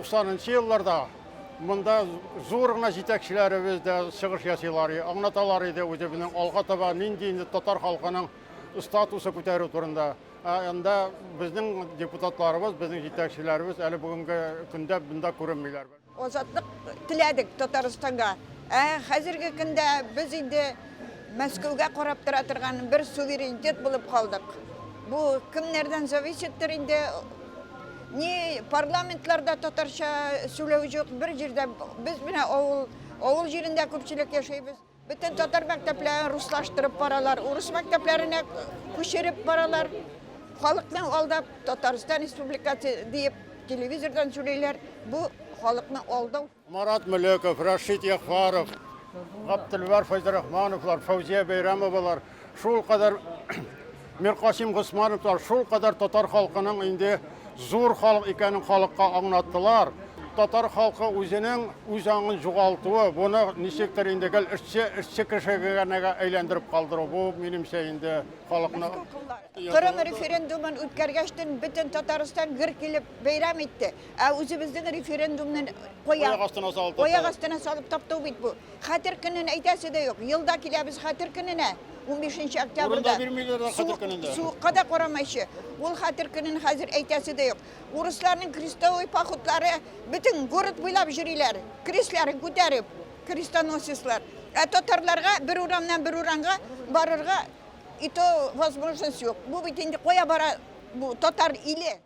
90 нчы елларда монда зур гына җитәкчеләребез дә чыгыш ясыйлар, аңлаталар иде үзебезнең алга таба нинди инде татар халкының статусы күтәрү турында. Ә анда безнең депутатларыбыз, безнең җитәкчеләребез әле бүгенге көндә монда күренмиләр. Азатлык теләдек Татарстанга. Ә хәзерге көндә без инде Мәскәүгә карап тора торган бер суверенитет булып калдык. Бу кемнәрдән зависиттыр инде. Ни парламентларда татарча сөйләү юк, бер җирдә без менә авыл, авыл җирендә күпчелек яшәйбез. Бөтен татар мәктәпләрен руслаштырып баралар, урыс мәктәпләренә күчереп баралар. Халыкны алдап, Татарстан Республикасы диеп телевизордан сөйлиләр. Бу халыкны алдау. Марат Мөлеков, Рәшит Ягъфаров, Габделбәр Фәйзрахмановлар, Фәүзия Бәйрәмовалар шулкадәр Миркасим Госмановлар шулкадәр татар халкының инде зур халык икәнен халыкка аңлаттылар. Татар халкы үзенең үз аңын югалтуы, буны ничектер инде гел эшче, эшче кешегә генә әйләндереп калдыру, бу минемчә инде халыкны Кырым референдумын үткәргәчтен бөтен Татарстан гөр килеп бәйрәм итте. Ә үзебезнең референдумны кая Аяк астына салып аяк астына салып таптау бит бу. Хәтер көнен әйтәсе дә юк. Елда киләбез хәтер көненә. 15 октябрьдә. Урын да бирмиләр дә хәтер көнендә. Суыкка да карамайчы. Ул хәтер көнен хәзер әйтәсе дә юк. Урысларның крестовый походлары бөтен город буйлап йөриләр. Крестләрен күтәреп, крестоносецлар. Ә татарларга бер урамнан бер урамга барырга и то возможность юк. Бу бит инде кая бара бу татар иле?